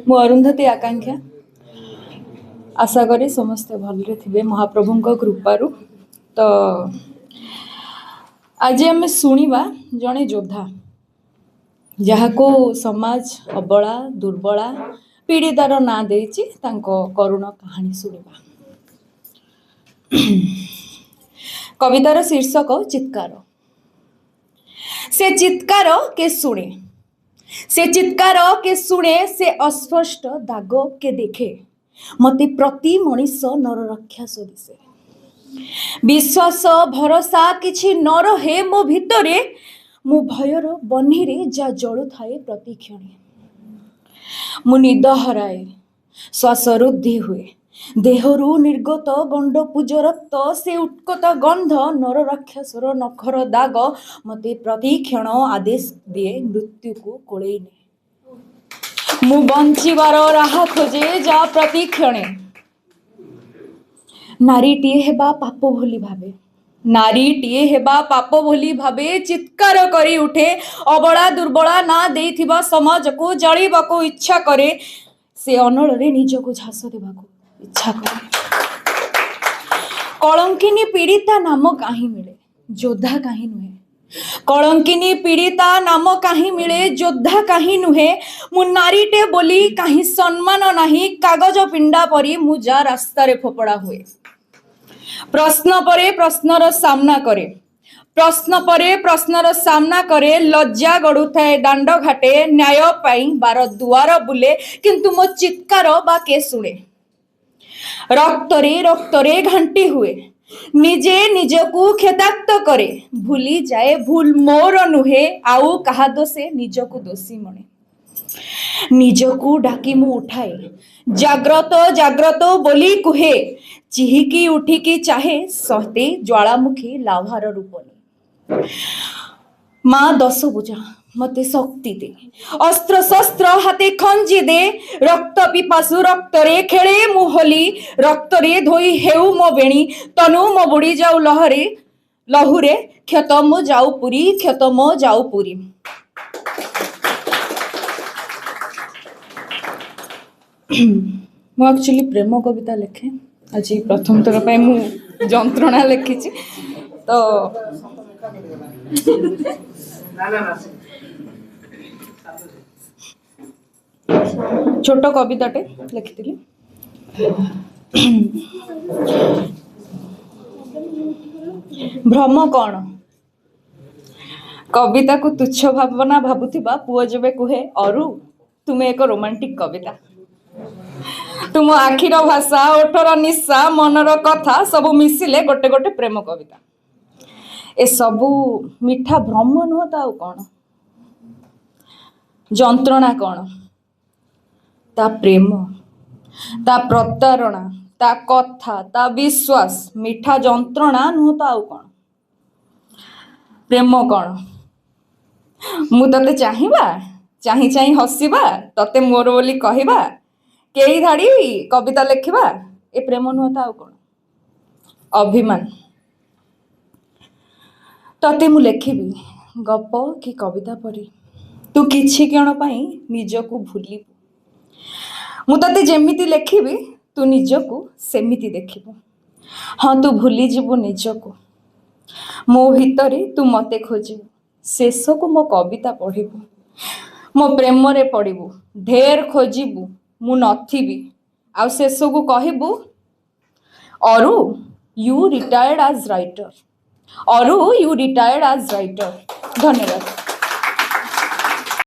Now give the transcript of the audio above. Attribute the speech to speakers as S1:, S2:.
S1: ମୁଁ ଅରୁନ୍ଧତୀ ଆକାଂକ୍ଷା। ଆଶା କରେ ସମସ୍ତେ ଭଲରେ ଥିବେ ମହାପ୍ରଭୁଙ୍କ କୃପାରୁ। ତ ଆଜି ଆମେ ଶୁଣିବା ଜଣେ ଯୋଦ୍ଧା, ଯାହାକୁ ସମାଜ ଅବଳା, ଦୁର୍ବଳା, ପୀଡ଼ିତାର ନାଁ ଦେଇଛି, ତାଙ୍କ କରୁଣ କାହାଣୀ ଶୁଣିବା। କବିତାର ଶୀର୍ଷକ ଚିତ୍କାର। ସେ ଚିତ୍କାର କେ ଶୁଣେ, ସେ ଚିତ୍କାର କେ ଶୁଣେ, ସେ ଅସ୍ପଷ୍ଟ ଦାଗ କେ ଦେଖେ, ମତେ ପ୍ରତି ମଣିଷ ନର ରକ୍ଷାସ ଦିଶେ। ବିଶ୍ୱାସ ଭରସା କିଛି ନ ରହେ ମୋ ଭିତରେ, ମୁଁ ଭୟର ବହ୍ନିରେ ଯା ଜଳୁଥାଏ ପ୍ରତିକ୍ଷଣେ। ମୁଁ ନିଦ ହରାଏ, ଶ୍ୱାସ ରୁଦ୍ଧି ହୁଏ, ଦେହରୁ ନିର୍ଗତ ଗଣ୍ଡପୁଜ ରକ୍ତ, ସେ ଉତ୍କଟ ଗନ୍ଧ ନର ରାକ୍ଷସର ନଖର ଦାଗ ମତେ ପ୍ରତିକ୍ଷଣ ଆଦେଶ ଦିଏ ମୃତ୍ୟୁକୁ କୋଳେଇ ନେ। ମୁଁ ବଞ୍ଚିବାର ରାହା ଖୋଜେ ଯା ପ୍ରତିକ୍ଷଣେ। ନାରୀଟିଏ ହେବା ପାପ ବୋଲି ଭାବେ, ନାରୀଟିଏ ହେବା ପାପ ବୋଲି ଭାବେ, ଚିତ୍କାର କରି ଉଠେ। ଅବଳା ଦୁର୍ବଳା ନାଁ ଦେଇଥିବା ସମାଜକୁ ଜାଳିବାକୁ ଇଚ୍ଛା କରେ, ସେ ଅନଳରେ ନିଜକୁ ଝାସ ଦେବାକୁ ଇଚ୍ଛା କରେ। କଳଙ୍କିନୀ ପୀଡ଼ିତା ନାମ କାହିଁ ମିଳେ, ଯୋଦ୍ଧା କାହିଁ ନୁହେଁ? କଳଙ୍କିନୀ ପୀଡ଼ିତା ନାମ କାହିଁ ମିଳେ, ଯୋଦ୍ଧା କାହିଁ ନୁହେଁ? ମୁଁ ନାରୀଟେ ବୋଲି କାହିଁ ସମ୍ମାନ ନାହିଁ, କାଗଜ ପିଣ୍ଡା ପରି ମୁଁ ଯା ରାସ୍ତାରେ ଫୋପଡ଼ା ହୁଏ। ପ୍ରଶ୍ନ ପରେ ପ୍ରଶ୍ନର ସାମ୍ନା କରେ, ପ୍ରଶ୍ନ ପରେ ପ୍ରଶ୍ନର ସାମ୍ନା କରେ, ଲଜ୍ଜା ଗଢୁଥାଏ ଦାଣ୍ଡ ଘାଟେ, ନ୍ୟାୟ ପାଇଁ ବାର ଦୁଆର ବୁଲେ, କିନ୍ତୁ ମୋ ଚିତ୍କାର ବା କେ ଶୁଣେ? ରକ୍ତରେ ରକ୍ତରେ ଘାଣ୍ଟି ହୁଏ, ନିଜେ ନିଜକୁ କ୍ଷତାକ୍ତ କରେ, ଭୁଲି ଯାଏ ଭୁଲ ମୋର ନୁହେଁ, ଆଉ କାହା ଦୋଷେ ନିଜକୁ ଦୋଷୀ ମଣେ। ନିଜକୁ ଡାକି ମୁଁ ଉଠାଏ, ଜାଗ୍ରତ ଜାଗ୍ରତ ବୋଲି କୁହେ, ଚିହିକି ଉଠିକି ଚାହେଁ ସତେ ଜ୍ୱାଳାମୁଖୀ ଲାଭାର ରୂପ ନେଇ। ମା ଦଶଭୁଜା ମତେ ଶକ୍ତି ଦେ, ଅସ୍ତ୍ର ଶସ୍ତ୍ର ହାତେ ଖଞ୍ଜି ଦେ, ରକ୍ତ ପିପାସୁ ରକ୍ତରେ ଖେଳେ ମୁଁ ହୋଲି, ରକ୍ତରେ ଧୋଇ ହେଉ ମୋ ବେଣୀ, ତନୁ ମୋ ବୁଡ଼ି ଯାଉ ଲହରେ ଲହୁରେ, କ୍ଷତ ମୋ ଯାଉ ପୁରୀ, କ୍ଷତ ମୋ ଯାଉ ପୁରୀ। ମୁଁ ଆକ୍ଚୁଆଲି ପ୍ରେମ କବିତା ଲେଖେ, ଆଜି ପ୍ରଥମ ଥର ପାଇଁ ମୁଁ ଯନ୍ତ୍ରଣା ଲେଖିଛି। ତ ଛୋଟ କବିତାଟେ ଲେଖିଥିଲି। ଭ୍ରମ କ'ଣ? କବିତାକୁ ତୁଚ୍ଛ ଭାବନା ଭାବୁଥିବା ପୁଅ ଯେବେ କୁହେ, ଅରୁ ତୁମେ ଏକ ରୋମାଣ୍ଟିକ କବିତା, ତୁମ ଆଖିର ଭାଷା, ଓଠର ନିଶା, ମନର କଥା ସବୁ ମିଶିଲେ ଗୋଟେ ଗୋଟେ ପ୍ରେମ କବିତା। ଏସବୁ ମିଠା ଭ୍ରମ ନୁହଁ ତ ଆଉ କ'ଣ? ଯନ୍ତ୍ରଣା କ'ଣ? ତା ପ୍ରେମ, ତା ପ୍ରତାରଣା, ତା କଥା, ତା ବିଶ୍ୱାସ ମିଠା ଯନ୍ତ୍ରଣା ନୁହଁ ତ ଆଉ କ'ଣ? ପ୍ରେମ କ'ଣ? ମୁଁ ତତେ ଚାହିଁବା, ଚାହିଁ ଚାହିଁ ହସିବା, ତତେ ମୋର ବୋଲି କହିବା, କେଇ ଧାଡ଼ି କବିତା ଲେଖିବା, ଏ ପ୍ରେମ ନୁହଁ ତ ଆଉ କ'ଣ? ଅଭିମାନ। ତତେ ମୁଁ ଲେଖିବି ଗପ କି କବିତା ପରି, ତୁ କିଛି କ୍ଷଣ ପାଇଁ ନିଜକୁ ଭୁଲିବୁ। ମୁଁ ତତେ ଯେମିତି ଲେଖିବି ତୁ ନିଜକୁ ସେମିତି ଦେଖିବୁ। ହଁ, ତୁ ଭୁଲିଯିବୁ ନିଜକୁ, ମୋ ଭିତରେ ତୁ ମତେ ଖୋଜିବୁ, ଶେଷକୁ ମୋ କବିତା ପଢ଼ିବୁ, ମୋ ପ୍ରେମରେ ପଡ଼ିବୁ, ଢେର ଖୋଜିବୁ, ମୁଁ ନଥିବି, ଆଉ ଶେଷକୁ କହିବୁ, Aru you retired as writer, Aru you retired as writer. ଧନ୍ୟବାଦ।